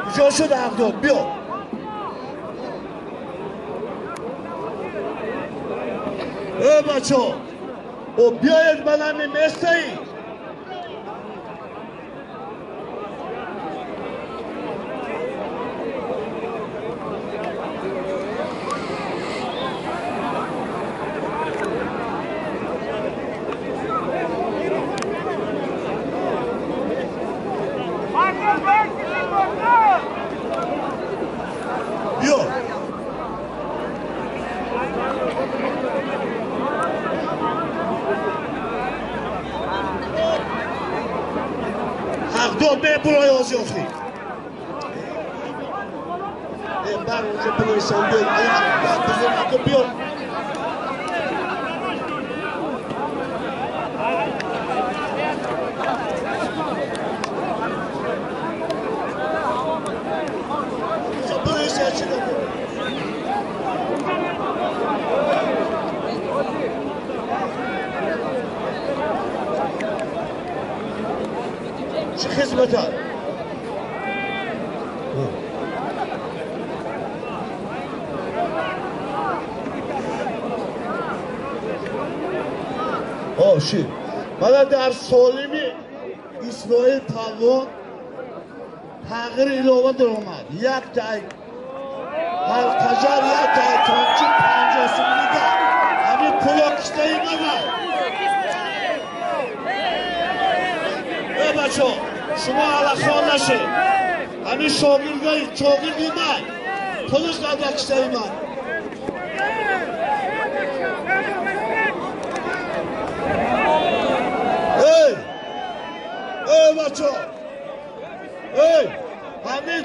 Куҷо шуд ҳақдод? Биё. Э бачо, о биёед ба нами местаи. Биё. Ҳақдод мебурои ози охир. Бар онҷо бинависам, биё. Биё. Чӣ хизмата? О, ши. Мана дар солими Исроил палвон тағйир илова даромад. Як тай ҳалқажар, як тай тончи 50 сомонӣ дад. Ҳамин пуло киштаи мана. Э бачо, шумо алахон нашед. Ҳамин шогирди шогирди ман. Пулиш дар киштаи ман. Эй! Эй бачо! Эй! Ҳамин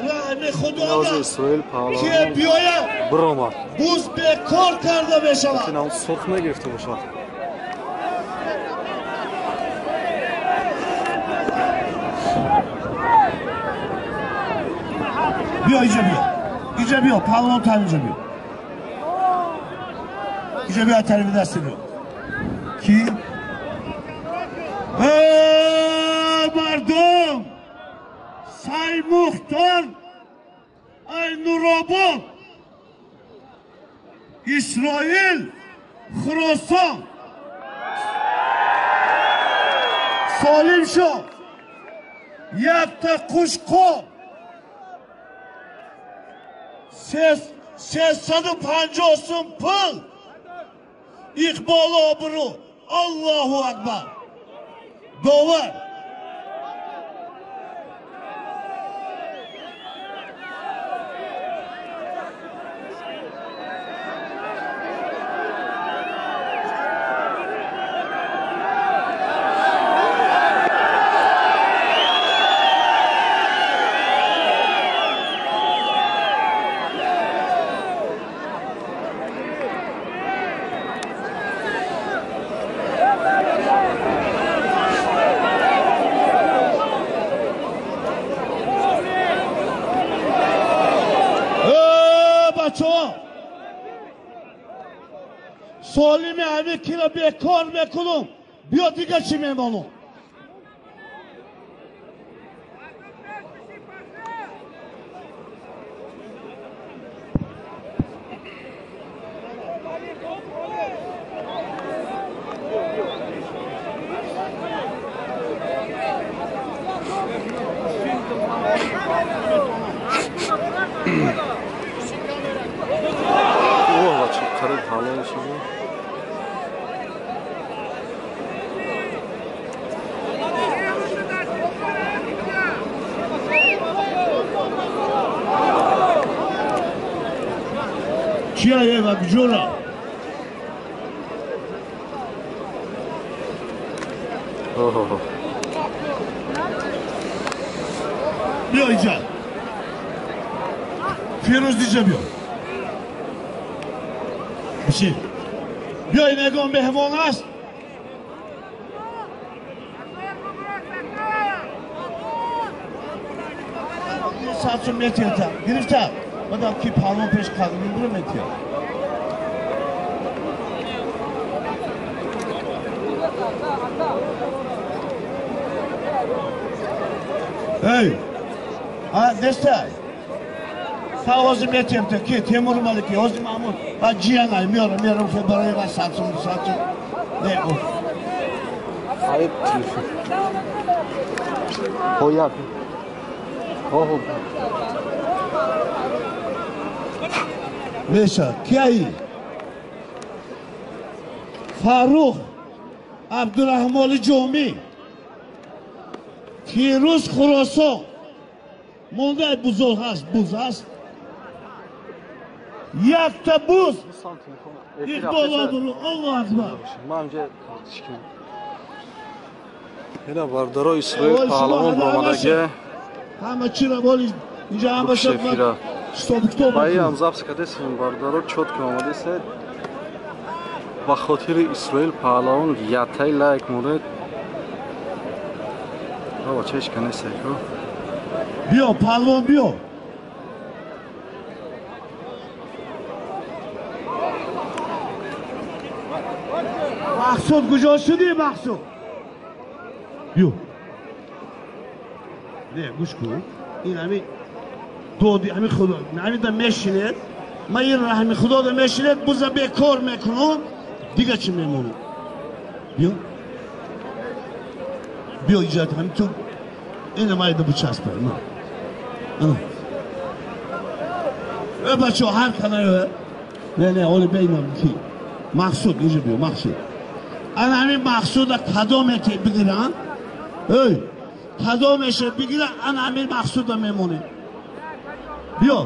раҳми Худо Исроил ки биёяд биромад. Буз бекор карда мешавад. Лекин сурх нагирифта бошад. Биё иҷа биё. Иҷа биё, палвон там иҷа биё. Иҷа биё, тарафи дасти биё. Ки? Э мардум! Сай Мухтор ай Нуробод Исроил Хуросон солим шуд. Якта қушқо 350 сум пул иқболу обрӯ. Аллоҳу акбар. Довар. Солими ҳамин киро бекор мекунум. Биё дига чӣ мемонум? Қариб ҳалол шуда. Чия ева куҷора? Биё иҷа. Фирӯз диҷа биё. Бишин. Биё ин ягон меҳмон аст? Сатсум метиҳта. Гирифта. Бадам ки палвон пеш қадми буро метиҳад. Эй, а нестай. Та ҳозир метиҳем та ки Темур Малики, ҳозир Маҳмуд ва ҷиянай меорам, меорам хе барои ва садсум, дусадсум. Не, Айб телефон. Хояк. Хо. Меша, кияи? Фаррух Абдураҳмони Ҷомӣ. Фирӯз Хуросон. Мондаи бузург ҳаст, буз ҳаст. Якта буз. Иқбол обрӯ, Аллоҳ акбар. Ина бардаро Исроил паҳлавон баромадаге. Ҳама чира боли инҷа ҳама шаб стоп китоб. Баи ҳам запись кардесем бардаро чётко омадесед. Ба хотири Исроил паҳлавон ятай лайк монед. Баба чешка несай ко. Биё паҳлавон биё. Мақсуд куҷо шудӣ Мақсуд? Биё. Не, гӯш кун. Ин ҳамин доди ҳамин худо, ҳамин да мешинед. Ман ин раҳми худо да мешинед, буза бекор мекунам, дига чӣ мемонам? Биё. Биё инҷа ҳамин ту ина майда бичаспа. Ана. Э бачо ҳар канаю. Не, не, оли бейнам ки. Мақсуд инҷа биё, Мақсуд. Ана ҳамин Мақсуда кадоме ки бигиранд, эй, кадомеше бигиранд, ана ҳамин Мақсуда мемонем. Биё.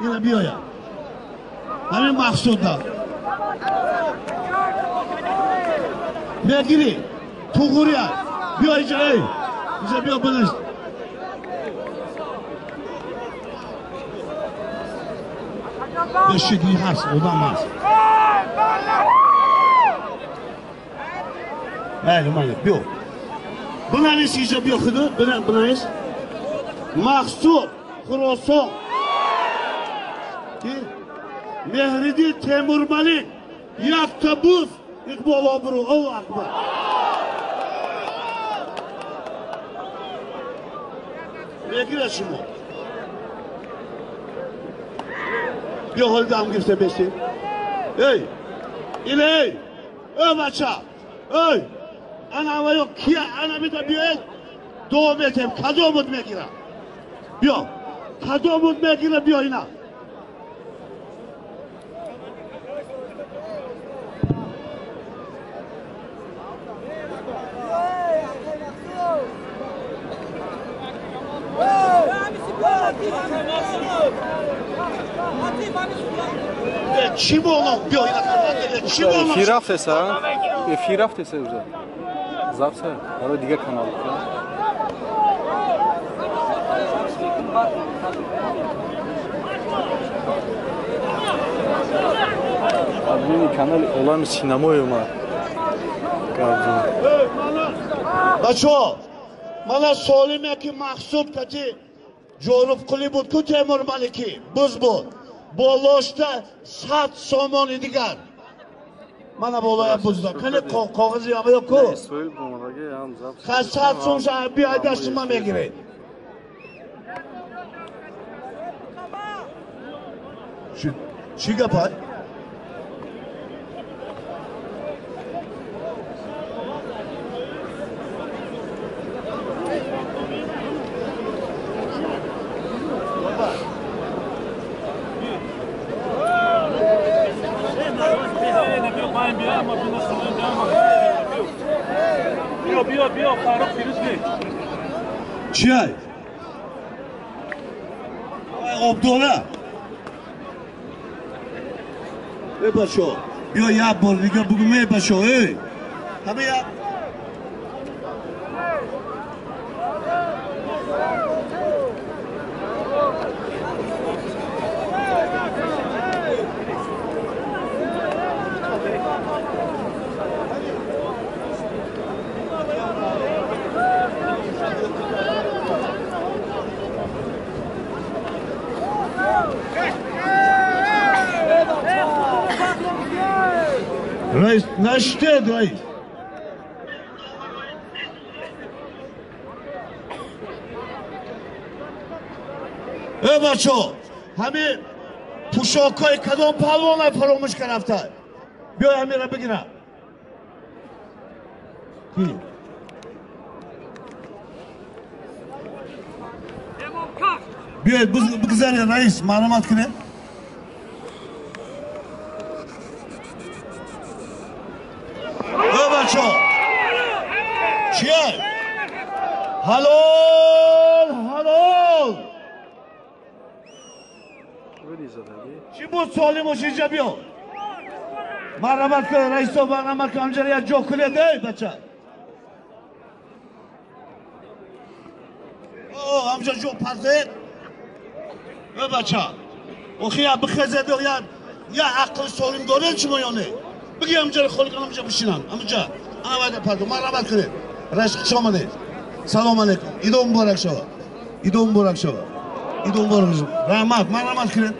Ина биёя. Ҳамин Мақсуда. Мегирӣ, туғурия. Биё инҷа, эй. Инҷа биё биниш. Бешидӣ ҳаст, одам ҳаст. Эй, майли, биё. Бинавис инҷа биё худо, бинавис. Мақсуд Хуросон. Ки Меҳриддин Темурмалик якта буз Иқбол обрӯ, Аллоҳ акбар. Мегирад шумо. Биё ҳоли дам гирифта бесед. Эй, ила эй, эй бача, эй, ана аввало кия, ана бита биёед, дуо метем, кадомут мегирад? Биё, кадомут мегирад, биё ина. Чӣ боло? Биё ина чӣ боло? Эфир рафтеса? Эфир рафтеса уже. Запись барои дигар канал. Админи канали Олами синамои омад. Бачо, мана солиме ки Мақсуд кати Ҷорубқулӣ буд ку Темур Маликӣ буз буд. Болошта 100 сомони дигар. Мана болоя бузда. Кане коғази ҳамаё ку? Ха 100 сом ша биёй дасти ман мегиред. Чӣ гапа? Чай. Абдулла. Эй бачо, биё як бор дига бугум эй бачо, эй. Ҳама як Раис, наштед, раис. Э бачо, ҳами пӯшокҳои кадом палвона фаромӯш карафта? Биёй ҳамира бигира. Ки? Биёед бигзаред, раис, маълумот кунед. Э бачо, чия? Ҳалол, ҳалол. Чӣ буд солимуш инҷа биё. Марҳамат кунед, раисо, марҳамат кунед, ҳамҷара як ҷо кунед, эй бача. О, ҳамҷа ҷо партоед. Эй бача. Охи я бихезед, я ақли солим доред шумо ё не? Биги ҳамҷара холӣ кунам, ҳамҷа бишинам. Ҳамҷа. Ана парто, марҳамат кунед. Раис, хуш омадед. Салом алейкум. Идо муборак шавад. Идо муборак шавад. Идо муборак шавад. Раҳмат, марҳамат кунед.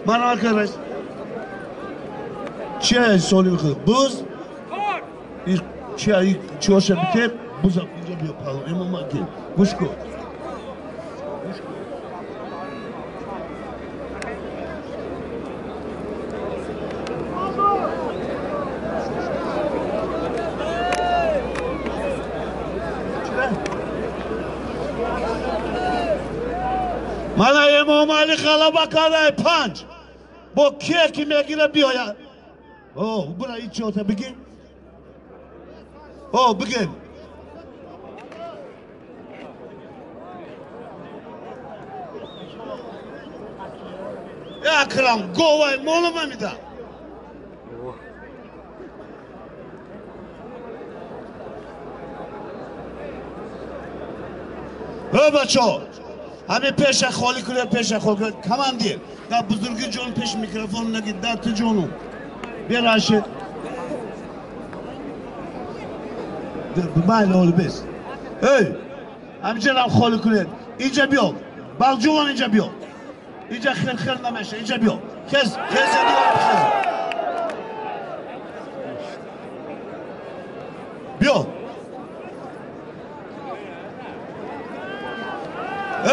Марҳамат кунед, раис. Чия солим худ? Буз? Чия чиоша битеп? Буза инҷа биё палон. Имом ки. Гӯш кун. Мана Эмомалӣ ғалаба кардай панҷ. Бо кие ки мегира биёяд. О, бура ичота бигир. О, бигир. Акрам, говай молума мида. Э бачо, ҳамин пеша холӣ кунед, пеша холӣ кунед. Командир, дар бузурги ҷон пеш микрофон нагид, дар ту ҷону. Бия Рашид. Майли оли бес. Эй, ҳаминҷарам холӣ кунед. Инҷа биё. Балҷувон инҷа биё. Инҷа хел-хел намеша, инҷа биё. Хез, хез, хез. Биё.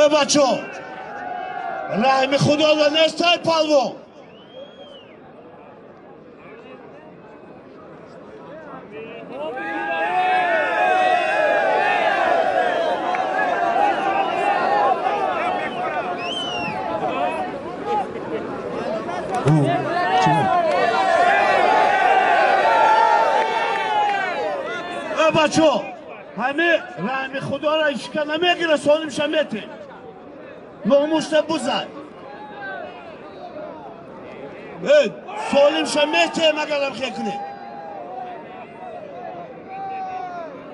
Э бачо, раҳми худо ва нестай палвон. Э бачо, ҳами раҳми худоро ишка намегира, солимша метем. Номуса бузад. Эй, солимша метем, агарам хе кунед.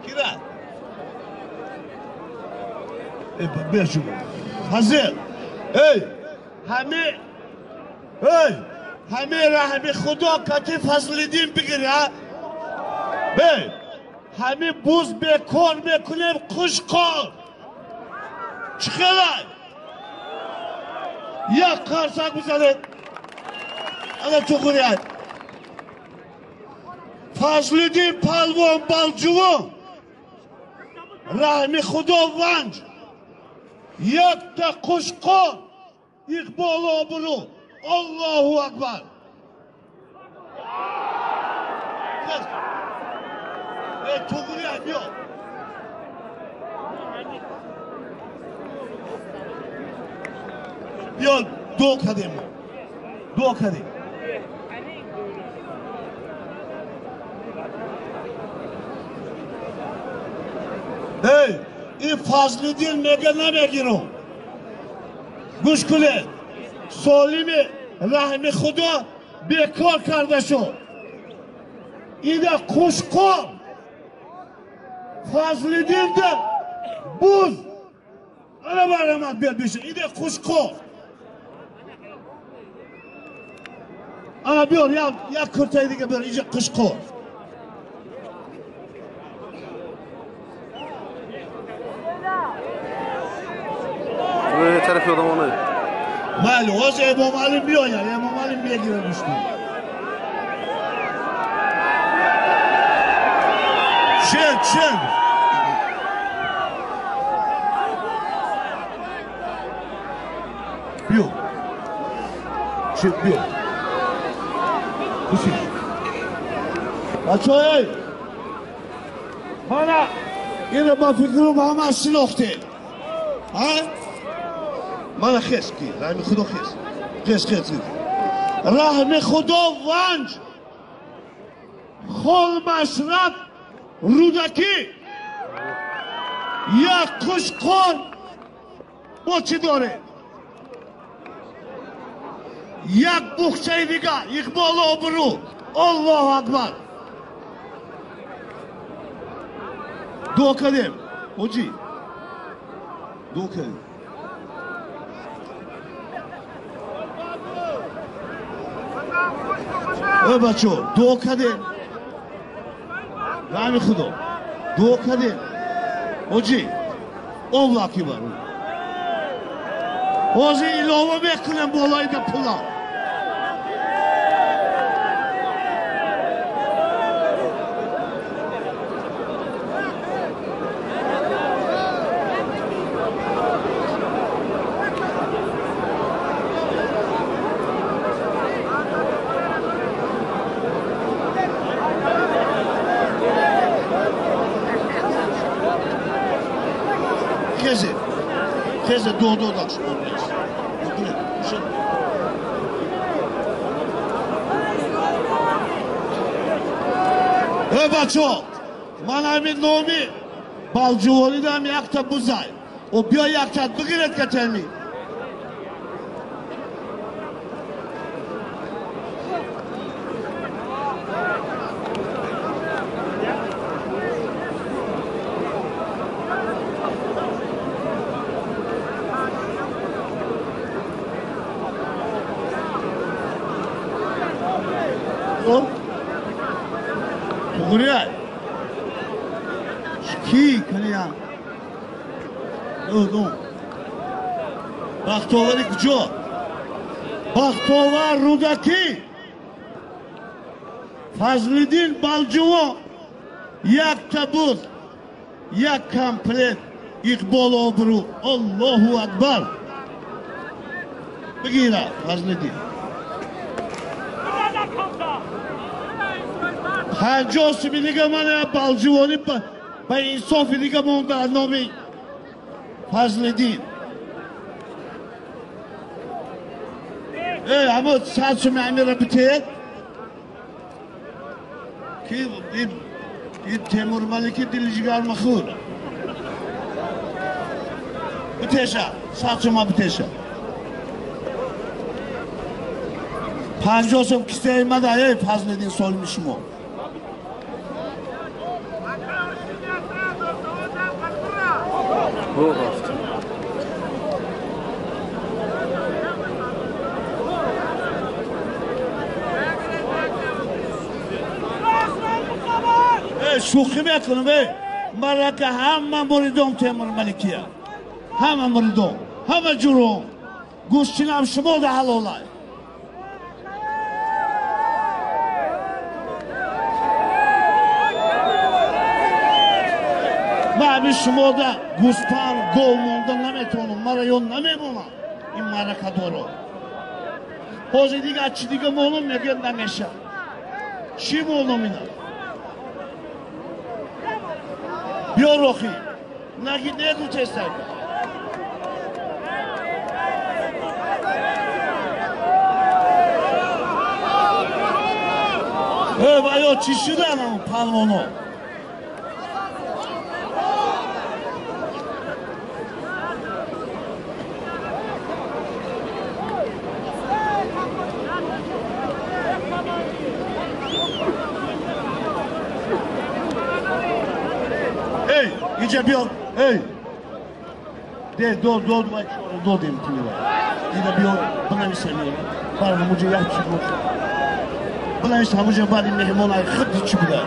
Кира? Эй, бия шумо. Ҳазир. Эй, ҳами эй, ҳами раҳми худо кати Фазлиддин бигир, ҳа? Эй, ҳами буз бекор мекунем, хушқор. Чӣ хелай? Як қарсак бизанед. Ана туғрият. Фазлиддин палвон Балҷувон. Раҳми худо ванҷ. Якта қушқор. Иқболу обрӯ. Аллоҳу акбар. Эй, туғрият биё. Биё, дуо кардем, дуо кардем. Эй, ин Фазлиддин мега намегирам. Гӯш кунед, солими раҳми худо бекор карда шуд. Ина қушқор Фазлиддинда буз. Ана барамад биёд биша. Ина қушқор. Ана биёр, як куртаи дига биёр, инҷа қушқор. Тарафи одамоне. Майли, ҳозир Эмомалӣ меояд, Эмомалӣ мегирад гӯш кун. Шер, шер. Чӣ биё. Бишин. Бачаҳо, мана инро ба фикрам ҳама шинохтед. Ҳа? Мана хес ки, раҳми Худо хес. Хес, хес, хес. Раҳми Худо Ванҷ. Хол Машраб Рӯдакӣ. Як қушқор бо чӣ дорем? Як бухчаи дигар Иқбол обрӯ. Аллоҳу акбар. Дуо кардем ҳоҷӣ, дуо кардем. Эй бачо, дуо кардем. Раҳми Худо, дуо кардем. Ҳоҷӣ, Аллоҳу акбар. Ҳозир илова мекунем болои да пула. Хезе, дуо додак шумо нест. Эй бачо, ман ҳамин номи Балҷувонидам якта бузай. О биё якта бигиред катеми. Туғрияй. Ки кания? Ну. Бахтовари куҷо? Бахтовар Рӯдакӣ. Фазлиддин Балҷуво. Якта буз, як комплект Иқбол обрӯ. Аллоҳу акбар. Бигира Фазлиддин. 50 суми дига ман Балҷувонӣ ба инсофи дига монда номи Фазлиддин. Эй, ҳамо 100 суми амира битед. Ки ин Темур Малики дили ҷигарма хӯр. Битеша, 100 сума битеша. 50 сум кисаи мада, эй Фазлиддин солими шумо. Шӯхӣ мекунам, марака ҳама муридом Темур Маликия, ҳама муридом, ҳама ҷуром. Гӯштинам шумо да ҳалолай. Ман ҳамин шумо да гӯспанд гов монда наметавонам, мара ёд намемонам ин маракадоро. Ҳозир дига чӣ дига монам, мегӯяд намешавад. Чӣ монам ина? Биё рохӣ, наги негу тестай. Э, ваё чӣ шудан он палвоно? Иҷа биё, эй! Де, дод, дод, вай додем тунива. Ида биё, бинависем ира. Бар ҳамуҷа як чӣ боша. Бинавис ҳамуҷа баъди меҳмон ай худди чӣ буда.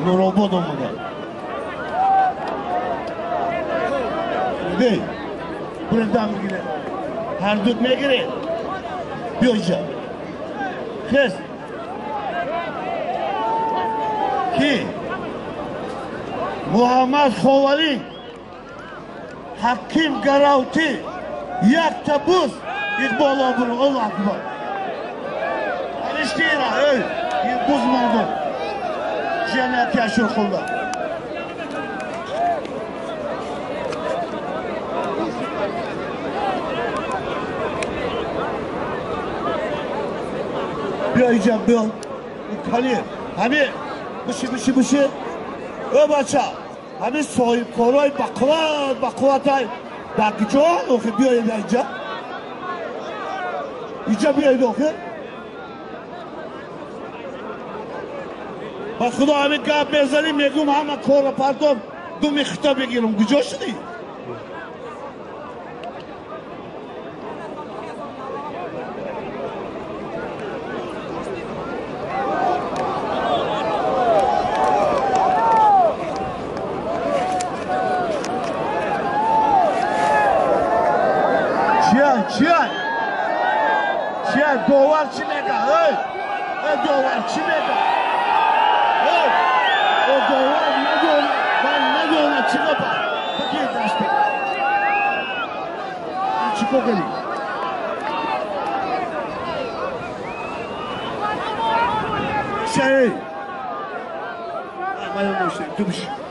Нуробод омада. Де, буред дам бигире. Ҳардуд мегире. Биё иҷа. Хес. Ки? Муҳаммад Ховалӣ, Ҳаким Гаравтӣ, якта буз, Иқбол обрӯ. Аллоҳу акбар. Киштира, эй, буз монду. Ҷамъияти Ашурхӯлда. Биё иҷа, биё. Кали, ҳами биши, биши, биши. Ё бача, ҳами соҳибкорои бақувват, бақувватай дар куҷо? Охи биёед иҷа. Иҷа биёед охи. Ба худо ҳамин гап мезанӣ, мегӯм ҳама корро партом, думи хита бигирам. Куҷо шудӣ? Чия, чия? Чия, довар чӣ мега? Эй! Эй, довар чӣ мега? Эй! О, довар надона, ман надона чӣ гапа? Бигир даст. Чӣ кор кардӣ? Чия, эй! Ман ту биши.